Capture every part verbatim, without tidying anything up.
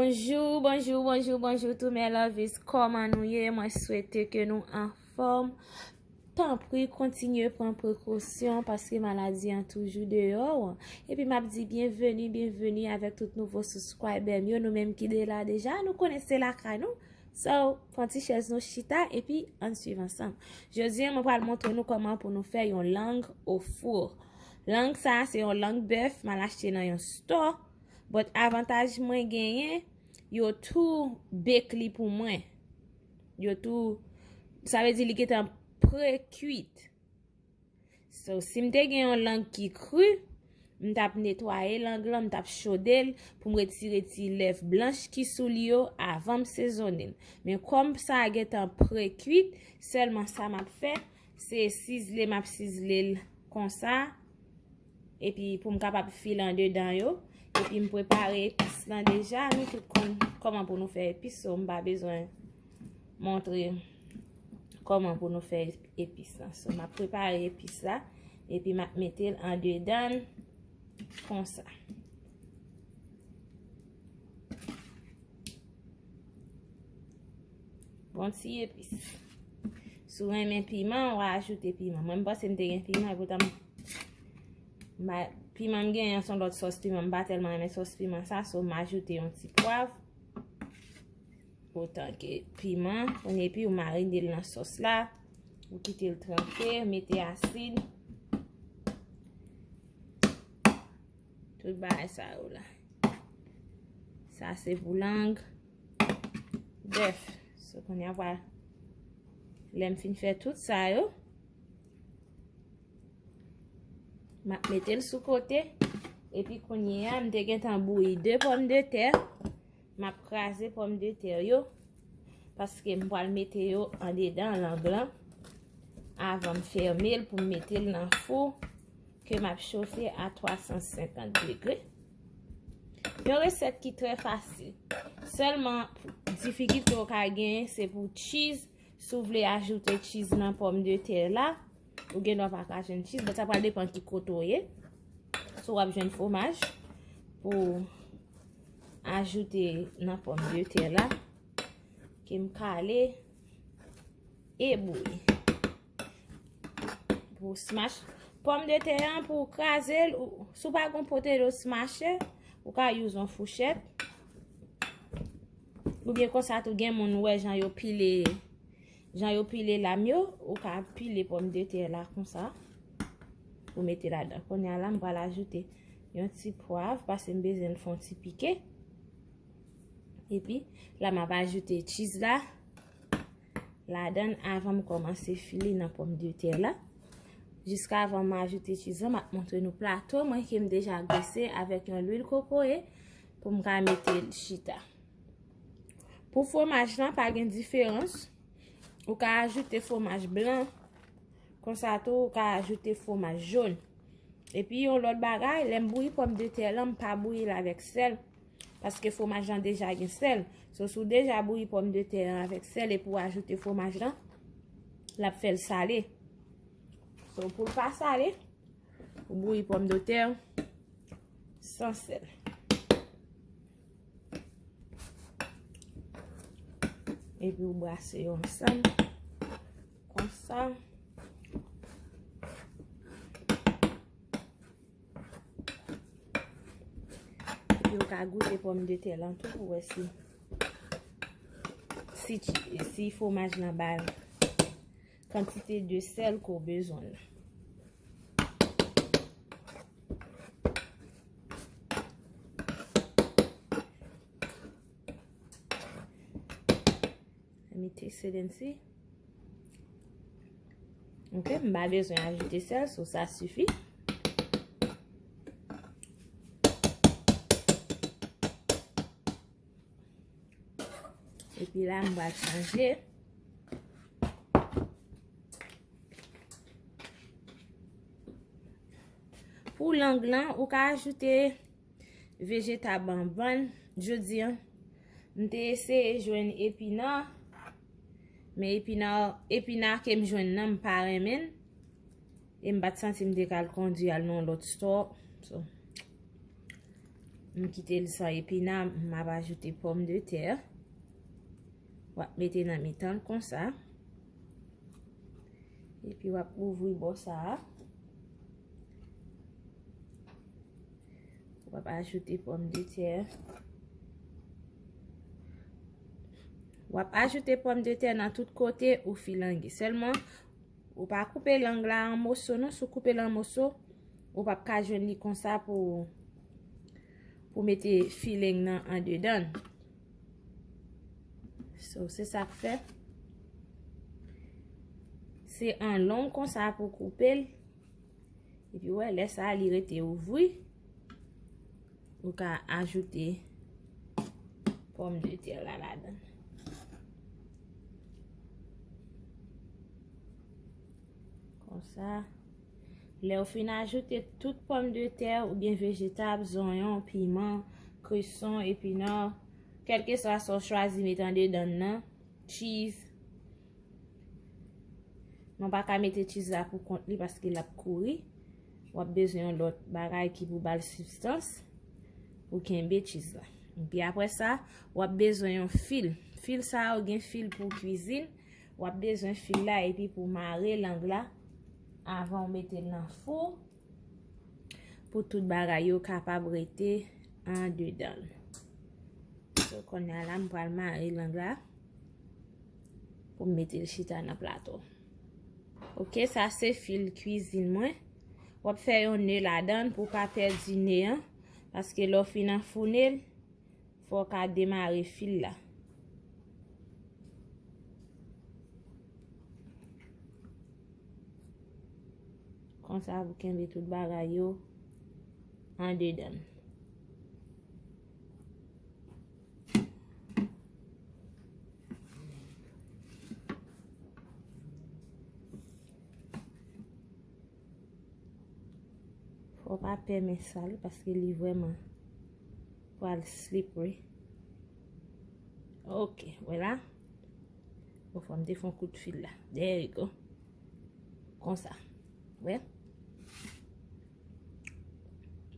Bonjou, bonjou, bonjou, bonjou tou mes lovies. Kòman nou ye? Mwen swete ke nou anfòm. Tanpri, kontinye pran prekosyon paske maladi an toujou deyò. Epi m ap di byenveni, byenveni avèk tout nouvo subscriber m yo. Nou menm ki de la deja, nou konnen se lakay nou. So, pran ti chèz nou chita epi ann swiv ansanm. Jodi a, mwen pral montre nou kòman pou nou fè yon lang au four. Lang sa a se yon lang bèf m al achte nan yon store. But avantaj mwen genyen, yo tou bake li pou mwen. Yo tou, sa vle di li gentan pre-kwit. So, si m te gen yon lang ki kri, m t ap netwaye lang lan, m t ap chode l pou m retire ti lèv blanch ki sou li yo avan m sezonnen l. Men kòm sa a gentan pre-kwit, sèlman sa m ap fè, se sizle, m ap sizle l konsa. Epi pou m kapab fil andedan yo. Epi m prepare epis lan deja. Nou tout konn kòman pou nou fè epis, so m pa bezwen montre kòman pou nou fè epis lan. So, m ap prepare epis la, epi m ap mete l andedan l konsa. Bon ti epis. Si w renmen piman, w a ajoute piman. Mwen, m panse m te gen piman, epoutan m, m pa, piman m genyen se yon lòt sòs piman. M pa tèlman renmen sòs piman sa, so m ajoute yon ti pwav. Otan ke piman, kounye epi ou marine l nan sòs la, ou kite l tranpe, mete asid. Tout bagay sa yo la. Sa se pou lang bèf. So, kounye a, lè m fin fè tout sa yo, m ap mete l sou kote. Epi kounye a, m te gentan bouyi de pòmdetè. M ap kraze pòmdetè yo, paske m pral mete yo andedan lang lan avan m fèmen l pou m mete l nan fou ke m ap chofe a twa san senkant degre. Yon resèt ki trè fasil. Sèlman, difikilte w ka genyen, se pou cheese. Si w vle ajoute cheese nan pòmdetè la, ou gen dwa pa ka jwenn cheese, but sa pral depann ki kote w ye. Si w ap jwenn fwomaj pou ajoute nan pòmdetè la, ke m kale e bouyi. Pou smash pòmdetè an, pou w kraze l, ou, si w pa gen yon potato smasher, ou ka use yon fouchèt. Oubyen konsa tou, gen moun ou wè jan yo pile, jan yo pile lam yo, ou ka pile pòmdetè la konsa. Ou mete ladan. Kounye a la, m pral ajoute yon ti pwav, paske m bezwen l fè yon ti pike. Epi, la, m ap ajoute cheese la ladan l avan m kòmanse file nan pòmdetè la. Jiskavan m ajoute cheese la, m ap montre nou plato mwen ke m deja grese avèk yon lwil kokoye pou m ka mete l chita. Pou fwomaj lan, pa gen diferans. Ou ka ajoute fwomaj blan. Konsa tou, ou ka ajoute fwomaj jòn. Epi, yon lòt bagay, lè m bouyi pòmdetè lan, m pa bouyi l avèk sèl. Paske fwomaj lan deja gen sèl. So, si w deja bouyi pòmdetè an avèk sèl epi w ajoute fwomaj lan, l ap fè l sale. So, pou l pa sale, ou bouyi pòmdetè san sèl. Epi ou brase yo ansanm. Konsa. Epi ou ka goute pòmdetè lan tou pou wè si, si, si fwomaj lan ba l kantite de sèl ke w bezwen nan. Let me taste it and see. Ok, m pa bezwen ajoute sèl, so sa sifi. Epi la, m pral chanje. Pou lang lan, ou ka ajoute vejetab an bann. Jodi a, m te eseye jwenn epina, men epina, epina ke m jwenn nan, m pa renmen l. E m pa t santi m te ka al kondui al nan yon lòt store. So, M kite l san epina, m ap ajoute pòmdetè. W ap mete nan mitan l konsa. Epi w ap ouvri bò sa a. W ap ajoute pòmdetè. W ap ajoute pòmdetè nan tout kote ou filange. Sèlman, ou pa koupe lang la an moso non. Si w koupe l an moso, ou p ap ka jwenn li konsa pou, pou mete filen nan andedan l. So, se sa k fè. Se an long konsa pou koupe l. Epi, w wè, lè sa a, li rete ouvri. Ou ka ajoute pòmdetè la ladan. Konsa. Lè w fin ajoute tout pòmdetè oubyen vejetab, zonyon, piman, kreson, epinò, kèlkeswa sa w chwazi met andedan l nan, cheese. Mwen pa ka mete cheese la pou kont li paske l ap kouri. W ap bezwen yon lòt bagay ki pou ba l sibstans pou kenbe cheese la. Epi apre sa, w ap bezwen yon fil. Fil sa yo gen fil pou kwizin. W ap bezwen fil la epi pou mare lang la avan w mete l nan fou pou tout bagay yo kapab rete andedan l. So, kounye a la, m pral mare lang la pou m mete l chita nan plato. Oke, sa se fil kwizin mwen. W ap fè yon ne ladan l pou w pa pèdi ne an, paske lè w fin anfounen l, fò w ka demare fil la. Konsa, pou kenbe tout bagay yo andedan l. Fò w pa pè men sa l, paske li vrèman pral slippery. Ok, wè la. Bon, fò m te fè yon kout fil la. There you go. Konsa. Wè.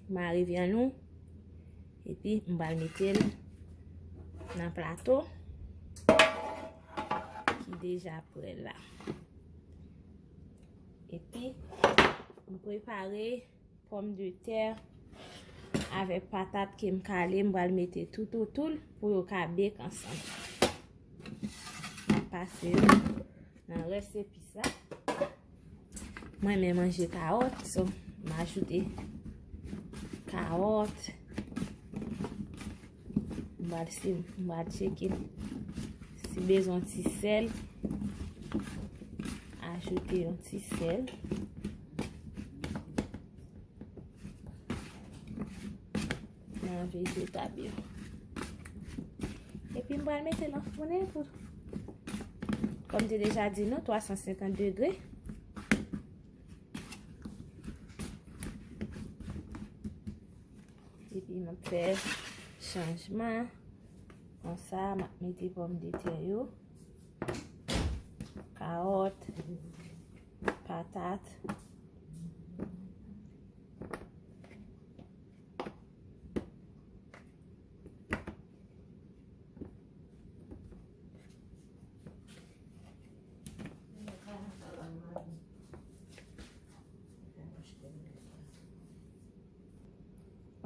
Mare vyann ou. Epi, m pral mete l nan plato ki deja prè la. Epi, m prepare pòmdetè avèk patat ke m kale, m pral mete tout otou l pou yo ka bake ansanm. M ap pase yo nan rès epis la. Mwen renmen manje kawòt, so m ajoute kawòt. M pral si, m pral tcheke si bezwen yon ti sèl. Ajoute yon ti sèl. Nan vejetab yo. Epi m pral mete l anfounen pou, kòm m te deja di nou, twa san senkant degre. Epi m ap fè chanjman. Konsa, m ap mete pòmdetè yo, kawòt, patat.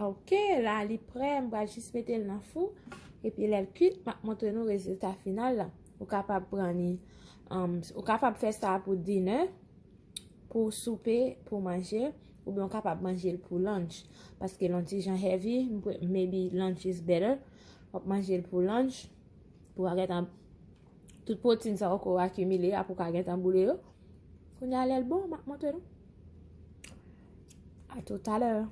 Ok, la li prè, m pral jis mete l nan fou. Epi lè l kuit, m ap montre nou rezilta final la. Ou kapab pran li, um, ou kapab fè sa pou dinner, pou soupe, pou manje, oubyen w kapab manje l pou lunch. Paske l yon ti jan heavy, m pre-, maybe lunch is better. W ap manje l pou lunch, pou w gentan tout pwotin sa w ko akimile a pou w ka gentan boule yo. Kounye a lè l bon, m ap montre nou. A tout à l'heure.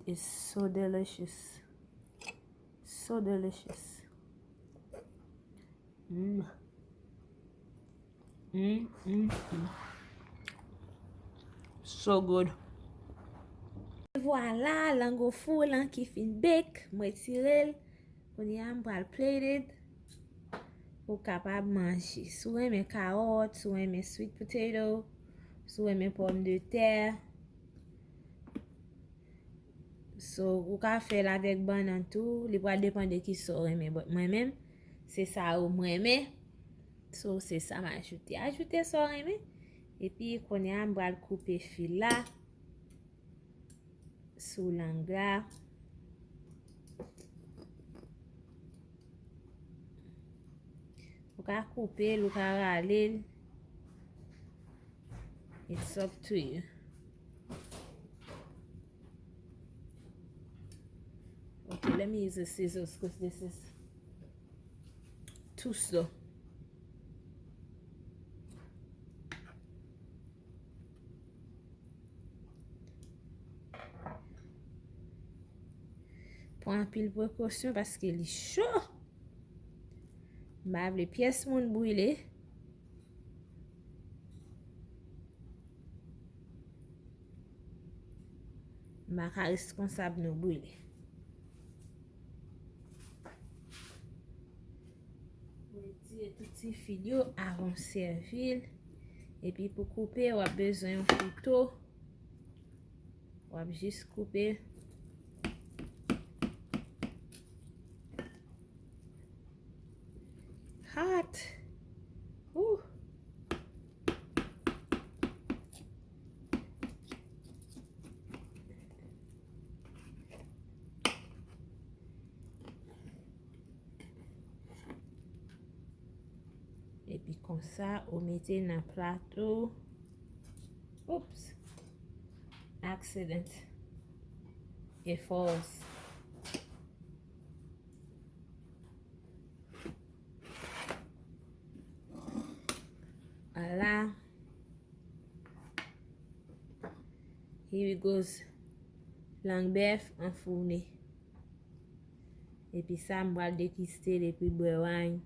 It's so delicious. So delicious. Mm. Mm, mm, mm. So good. Vwala, lang o fou lan ki fin bake, m retire l. Kounye a, m pral plate it. Ou kapab manje. Si w renmen kawòt, si w renmen sweet potato, si w renmen pòmdetè, So, ou ka fè l avèk bannann tou, li pral depann de ki sa w renmen. But mwen menm, se sa yo mwen renmen. So, se sa m ajoute. Ajoute sa w renmen. Epi, kounye a, m pral koupe fil la sou lang la. Ou ka koupe l, ou ka rale l. It's up to you. Okay, let me use the scissors because this is too slow. Pran anpil prekosyon paske li cho. M pa vle pyès moun brile. M pa ka responsab nou brile. Retire tout ti fil yo avan w sèvi l. Epi pou koupe, w ap bezwen yon kouto. W ap jis koupe. Hot. Ooh. Epi konsa, ou mete nan plato. Oops. Accident. It falls. Ala. Here it goes. Lang bèf anfoune. Epi sa, m pral dekiste l epi bwè wany.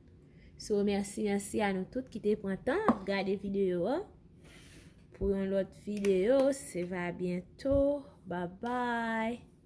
So, mèsi, mèsi a nou tout ki te pran tan ap gade videyo a. Pou yon lòt videyo, se va byento. Bye bye.